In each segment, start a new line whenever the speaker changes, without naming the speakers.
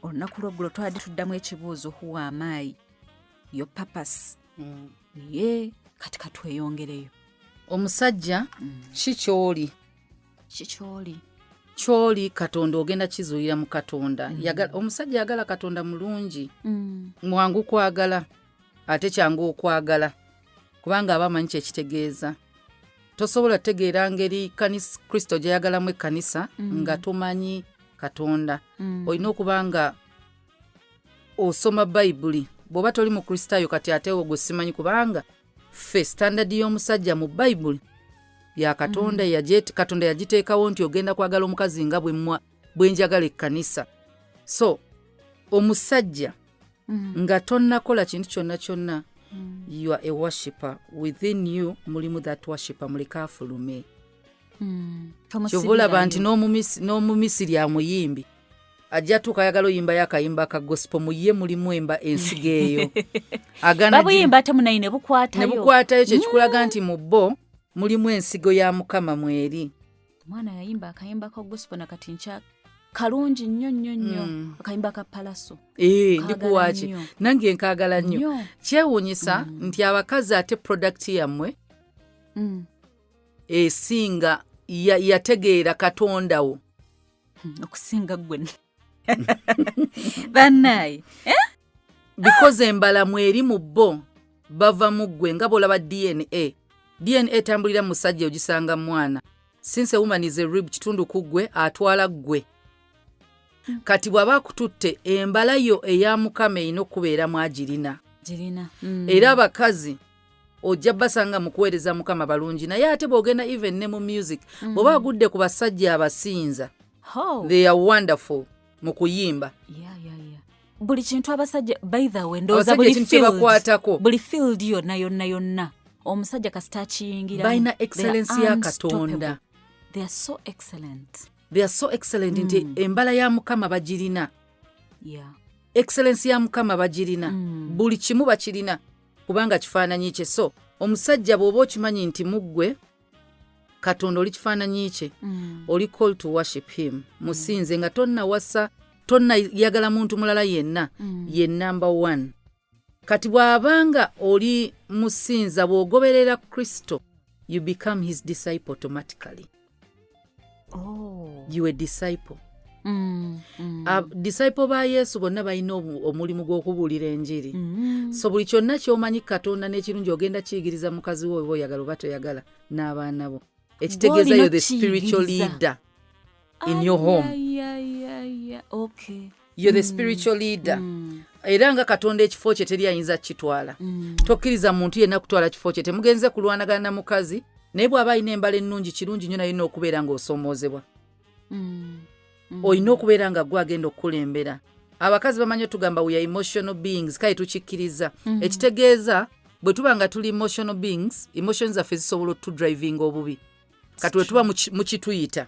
Olunaku lweggulo twabadde tuddamu ekibuuzo, "Who am I?" Your purpose. Ye kati katweyongereyo.
Omusajja, ki kyoli?
Kikyoli.
Kyoli Katonda, ogenda kizuulira mu Katonda. Omusajja yagala Katonda mulungi, mwangu kwagala, ate kyangu okwagala kubanga aba amanyi kyekitegeeza. Tosobola tegeera ngeri Kristo gyeyagalamu ekkanisa nga tomanyi Katonda. Olina okuba nga osoma Bayibuli bw'oba toli Mukristaayo. Kati ate ogwo simanyi, kubanga ffe standard y'omusajja mu Bayibuli ya Katonda. Katonda yagiteekawo nti ogenda kwagala omukazi nga bwe njagala ekkanisa. So omusajja, nga tonnakola kintu kyonna kyonna, you are a worshipper. Within you mulimu that worshipper, muleke afulume. Kyova olaba nti n'Omumisiri amuyimbi ajja tuuka ayagala oyimbayo akayimba ka gospel, mu ye mulimu emba ensigo eyo.
Agana babuyimba ate munayi ne
ne
bukwatayo.
Bukwatayo, kyekikulaga nti mu bo mulimu ensigo ya Mukama mweri.
Omwana yayimba akayimba ka gospel nakati nkya kalungi nnyo nnyo nnyo, akayimba ka Palaso.
Ee,
Kaagala
ndikuwaki
nnyo.
Nange nkaagala nnyo.
Nnyo.
Kyewuunyisa nti abakazi ate product yammwe esinga yategeera Katonda wo.
Okusinga ggwe bannaaye.
Because embala mweri mu bo bava mu ggwe, nga bw'olaba DNA. DNA etambulira mu musajja ogisanga mu mwana. Since a woman is a rib, kitundu ku ggwe, atwala ggwe. Kati bw'aba akututte, embala yo eya Mukama erina okubeeramu, agirina.
Girina.
Era abakazi ojja basanga mu kuweereza Mukama balungi, naye ate bw'ogenda even ne mu music, bw'oba agudde ku basajja abasinza, they are wonderful mu kuyimba.
Yeah. Buli kintu abasajja, by the way, ndowooza
Abasajja
buli
ekintu kye
field,
bakwatako.
Buli field yonna yonna yonna, omusajja kasita akiyingira.
Balina excellence ya Katonda.
They are so excellent.
They are so excellent nti embala ya Mukama bagirina. Excellence ya Mukama bagirina, buli kimu bakirina kubanga kifaananyi kye. So omusajja, bw'oba okimanyi nti muggwe Katonda oli kifaananyi kye, oli call to worship him. Musinze nga tonnawasa, tonnayagala muntu mulala yenna, ye number one. Kati bw'abanga oli musinza, bw'ogoberera Kristo, you become his disciple automatically. You a disciple. Disciple ba Yesu bonna balina omulimu gw'okubuulira enjiri. So buli kyonna ky'omanyi Katonda n'ekirungi, ogenda kiyigiriza mukazi wo, oba oyagala oba toyagala, n'abaana bo. Ekitegeeza
Gw'olina
you're the spiritual
okiyigiriza.
leader in your home.
Ay, okay.
You're the spiritual leader. Era nga Katonda ekifo kye teri ayinza kukitwala, tokkiriza muntu yenna kutwala kifo kye. Temugenze kulwanagana na mukazi, naye bw'aba alina embala ennungi, kirungi nnyo, naye n'okubeera ng'osoomoozebwa. Olina okubeera nga gwe agenda okukulembera. Abakazi bamanyi otugamba we are emotional beings, kale tukikkiriza. Ekitegeeza bwe tuba nga tuli emotional beings, emotions zaffe zisobola otudrivinga obubi. Kati bwe tuba mukituyita,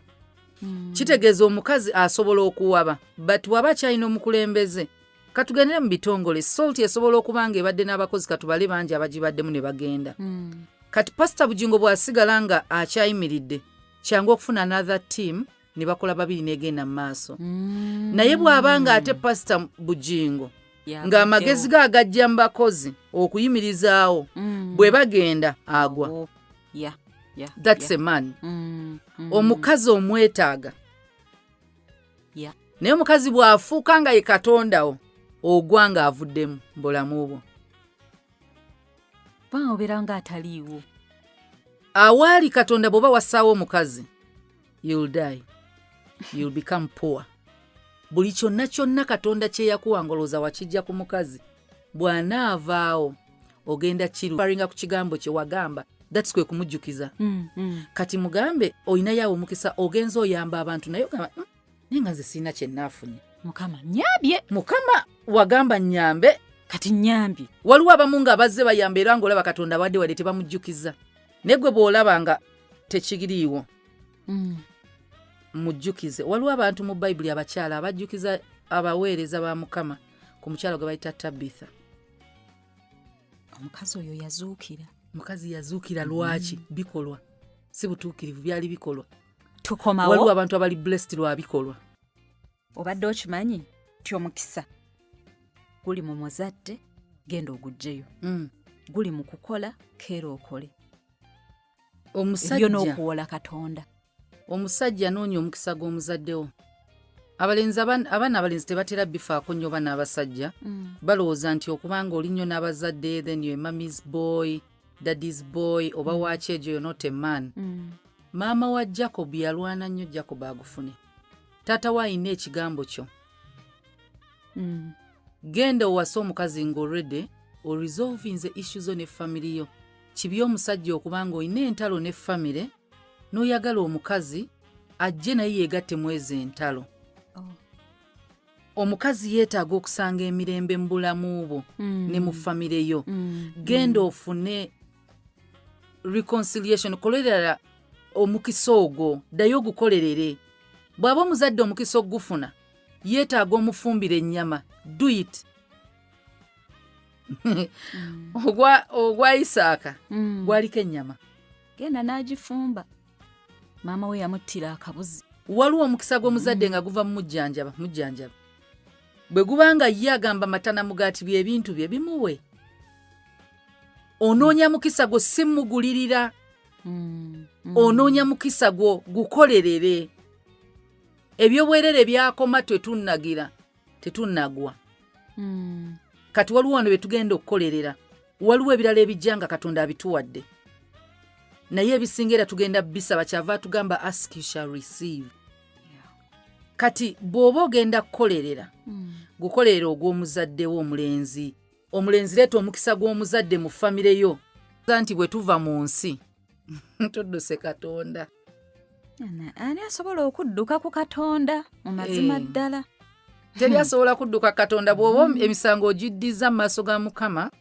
kitegeeza omukazi asobola okuwaba, but bw'aba akyalina omukulembeze. Katugendere mu bitongole, Salt esobola okuba nga ebadde n'abakozi, katubale bangi abagibaddemu ne bagenda. Kati Pasita Bugingo bw'asigala nga akyayimiridde, kyangu okufuna another team ne bakola babiri n'egenda mu maaso. Naye bw'aba nga ate Pasita Bugingo ng'amagezi ge agajja mu bakozi okuyimirizaawo, bwe bagenda agwa. That's a man. Omukazi omwetaaga, naye omukazi bw'afuuka nga ye Katondawo, ogwa nga avuddemu bulamu bwo.
Kubanga obeera nga ataliiwo.
Awaali Katonda bw'oba wassaawo omukazi, you'll die, you'll become poor. Buli kyonna kyonna Katonda kye yakuwa ng'olowooza wakijja ku mukazi, bw'anaavaawo ogenda kirufaringa ku kigambo kye wagamba. That's kwe kumujjukiza. Kati mugambe olinayo omukisa, ogenza oyamba abantu, naye ogamba, naye nga nze sirina kye naafunye."
Mukama nyambye.
Mukama wagamba nyambe.
Kati nyambye.
Waliwo abamu nga bazze bayamba era ng'olaba Katonda abadde wadde tebamujjukiza, naye gwe bw'olaba nga tekiriiwo, mujjukize. Waliwo abantu mu Bayibuli, abakyala abajjukiza abaweereza ba Mukama, ku mukyala gwe bayita Tabitha.
Omukazi oyo yazuukira.
Mukazi yazuukira. Lwaki? Bikolwa, si butuukirivu, byali bikolwa.
Tukomawo.
Waliwo abantu abali blessed lwa bikolwa.
Obadde okimanyi Ti omukisa guli mu muzadde, genda oguggyeyo. Guli mu kukola, keera okole ebyo
Omusajja
n'okuwola Katonda.
Omusajja anoonya omukisa gw'omuzaddewo. Abalenzi, abaana abalenzi tebatera bifaako nnyo oba n'abasajja. Balowooza nti okubanga oli nnyo n'abazadde, then you're a mommy's boy, daddy's boy, oba waaki egyo, you're not a man. Maama wa Jacob yalwana nnyo Jacob agufune. Taata we ayina ekigambo kyo. Genda owase omukazi ng'olredde oresolvinze issue zo ne family yo. Kibi omusajja okuba nga olina entalo ne family n'oyagala omukazi ajje naye yeegatte mu ezo entalo.
Oh.
Omukazi yeetaaga okusanga emirembe mu bulamu bwo ne mu family yo. Genda ofune reconciliation, kolerera omukisa ogwo, ddayo ogukolerere. Bw'aba omuzadde omukisa ogufuna yeetaaga omufumbira ennyama, do it. Ogwa Isaaka gwaliko ennyama.
Genda n'agifumba, maama we yamuttira akabuzi.
Waliwo omukisa gw'omuzadde nga guva mu mujjanjaba, mujjanjaba. Bwe guba nga ye agamba mata na mugaati byebintu bye, bimuwe. Onoonya mukisa gwo, si mugulirira. Onoonya mukisa gwo, gukolerere. Ebyobwerere byakoma, tetunnagira, tetunnagwa. Kati waliwo wano bye tugenda okukolerera, waliwo ebirala ebijja nga Katonda abituwadde, naye ebisinga era tugenda bisaba. Kyava atugamba, "Ask, you shall receive." Kati bw'oba ogenda kukolerera, gukolerera ogw'omuzadde wo omulenzi. Omulenzi, leeta omukisa gw'omuzadde mu family yo, nti bwe tuva mu nsi tudduse Katonda.
Ani asobola okudduka ku Katonda mu mazima? Ddala.
Teri asobola kudduka Katonda. Bw'oba emisango ogiddiza mu maaso ga Mukama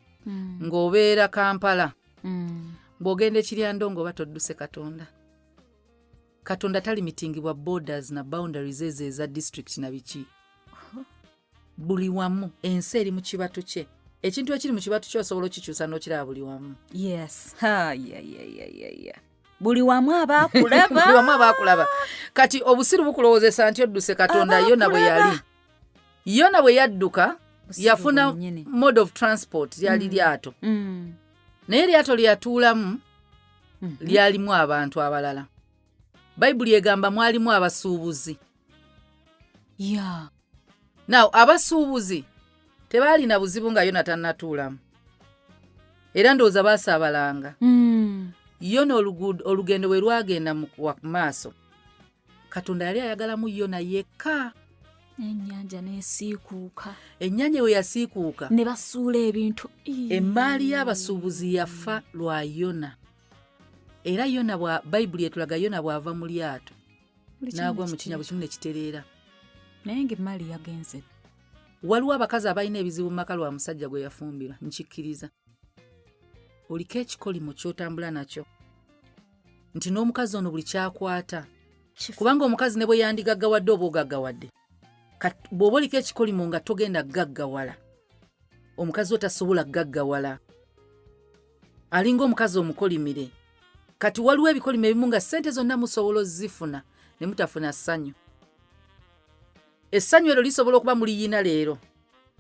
ng'obeera Kampala, bw'ogenda ekiryando ng'oba todduse Katonda. Katonda talimitingibwa borders na boundaries ezo eza district na biki. Buli wamu ensi eri mu kibatu kye. Ekintu ekiri mu kibatu kye osobola okikyusa n'okiraba buli wamu.
Yes, ha, ya, ya, ya, ya, ya. Buli wamu abaakulaba.
Buli wamu abaakulaba. Kati obusiru bukulowoozesa nti odduse Katonda. Yona bwe yali, Yona bwe yadduka,
Busiru
yafuna
bwennyini.
mode of transport, lyali lyato. Naye eryato lyeyatuulamu lyalimu abantu abalala. Bayibuli egamba mwalimu abasuubuzi. Now abasuubuzi tebaalina buzibu nga Yona tannatuulamu, era ndowooza baasaabalanga. Yona olugendo bwe lwagenda mu maaso, Katonda yali ayagalamu Yona yekka.
Ennyanja n'esiikuuka.
Ennyanja bwe yasiikuuka,
ne basuula ebintu. Ii.
Emmaali y'abasuubuzi yafa lwa Yona. Era Yona bwa Bayibuli etulaga, Yona bw'ava mu lyato
Buli kimu
n'agwa
ne
mu kinya, buli kimu ne kitereera.
Naye ng'emmaali yagenze.
Waliwo abakazi abalina ebizibu mu maka lwa musajja gwe yafumbirwa. Nkikkiriza oliko ekikolimo ky'otambula nakyo nti n'omukazi ono buli kyakwata, kubanga omukazi ne bwe yandigaggawadde oba ogaggawadde, bw'oba oliko ekikolimo nga togenda gaggawala, omukazi wo tasobola gaggawala, alinga omukazi omukolimire. Kati waliwo ebikolimo ebimu nga ssente zonna musobola ozifuna ne mutafuna ssanyu. Essanyu eryo lisobola okuba muliyina leero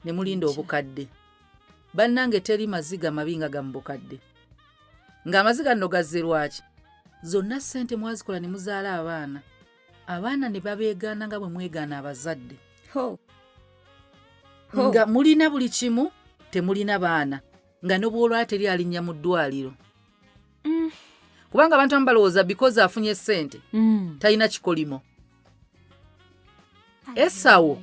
ne mulinda obukadde. Bannange, teri maziga mabi nga ga mu bukadde, ng'amaziga nno gazze lwaki? Zonna ssente mwazikola ne muzaala abaana, abaana ne babeegaana nga bwe mwegaana abazadde.
Ho. Ho.
Nga mulina buli kimu, temulina baana, nga ne bw'olwala teri alinnya mu ddwaliro. Kubanga abantu abamu balowooza because afunye ssente talina kikolimo. Esawo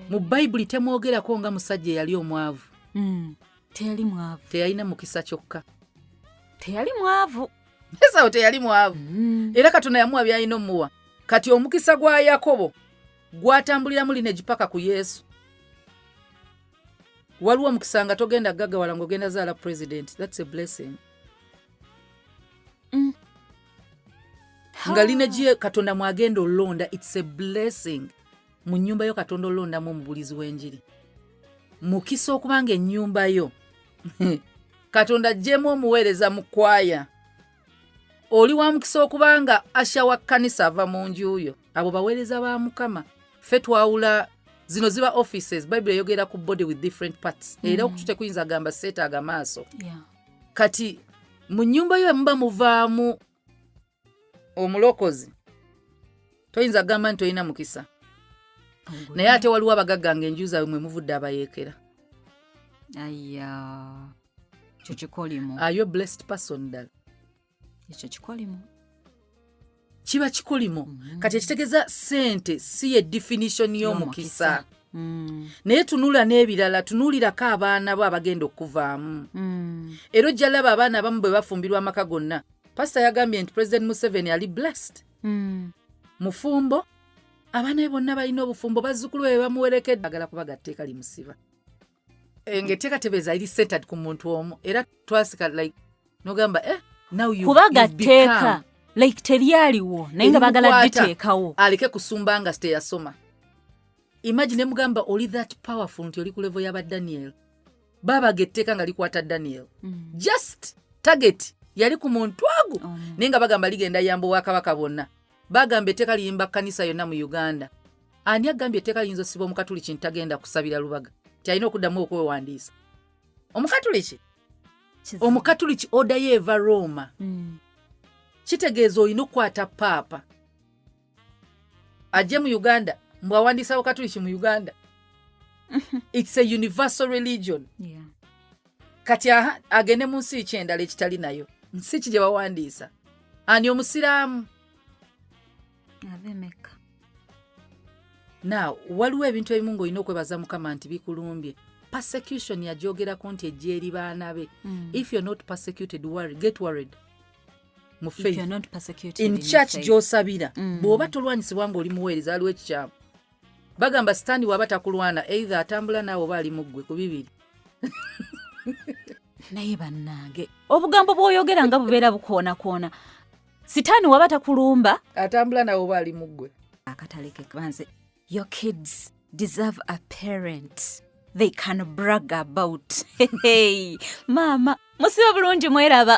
mu Bayibuli temwogerako nga musajja eyali omwavu.
Teyali mwavu.
Teyalina mukisa kyokka.
Teyali mwavu.
Esawo teyali mwavu. Era Katonda yamuwa byalina omuwa. Kati omukisa gwa Yakobo gwatambuliramu lineage paka ku Yesu. Waliwo omukisa nga togenda gaggawala ng'ogenda zaala president. That's a blessing. Nga lineage Katonda mwagenda olonda, it's a blessing. Mu nnyumba yo Katonda olondamu omubulizi w'enjiri. Mukisa okubanga ennyumba yo Katonda aggyemu omuweereza mu kwaya. Oli wa mukisa okubanga usher wa kkanisa ava mu nju yo. Abo baweereza ba Mukama. Ffe twawula. Zino ziba offices. Bible eyogera ku body with different parts. Era okutu tekuyinza gamba seetaaga maaso. Kati mu nnyumba yo muba muvaamu omulokozi, toyinza kugamba nti tolina mukisa. Naye ate waliwo abagagga nga enju zaabwe mwe muvudde abayeekera.
Aya, ekyo kikolimo.
Are you a blessed person ddala?
Ekyo kikolimo.
Kiba kikolimo. Kati ekitegeeza ssente si ye definition y'omukisa. Naye tunula n'ebirala, tunuulirako abaana bo abagenda okuvaamu. Era ojja laba abaana abamu bwe bafumbirwa amaka gonna. Pasita yagambye nti President Museveni ali blessed. Mufumbo, abaana be bonna balina obufumbo, bazzukulu be bamuwerekedde. Agala kubaga tteeka limusiba. Ng'etteeka tebeeza eri centered ku muntu omu. Era twasika like nogamba, eh, now
kubaga
you've
tteeka like teryaliwo, naye nga baagala
Erimukwata,
diteekawo.
Aleke kusumba nga teyasoma. Imagine nemugamba oli that powerful nti oli ku level y'aba Daniel. Babaga etteeka nga likwata Daniel. Just target yali ku muntu ago. Naye nga bagamba ligenda yamba obwakabaka bwonna. Bagamba etteeka liyimba kkanisa yonna mu Uganda. Ani agambye etteeka liyinza osiba omukatuliki nti tagenda kusabira Lubaga, ti alina okuddamu okwewandiisa omukatuliki?
Kizibu.
Omukatuliki order ye eva Roma. Kitegeeza olina okukwata paapa ajje mu Uganda mbwawandiisa bukatuliki mu Uganda. It's a universal religion. Kati aha, agende mu nsi ki endala ekitali nayo? Nsi ki gye bawandiisa? Ani omusiraamu?
Ave Mekka.
Now waliwo ebintu ebimu ng'olina okwebaza Mukama nti bikulumbye. Persecution yagyogerako nti ejja eri baana be. If you're not persecuted, worry, get worried mu
If
faith.
You're not persecuted
in
in your
church
faith.
gy'osabira, bw'oba tolwanyisibwa ng'oli muweereza, waliwo ekikyamu. Bagamba Sitaani bw'aba takulwana, either atambula naawe oba ali mu ggwe, ku bibiri.
Naye bannange, obugambo bw'oyogera nga bubeera bukoonakoona. Sitaani waba takulumba,
atambula naawe oba ali mu ggwe.
Akatale ke banze. Your kids deserve a parent they can brag about. Hey, maama musibe bulungi, mweraba.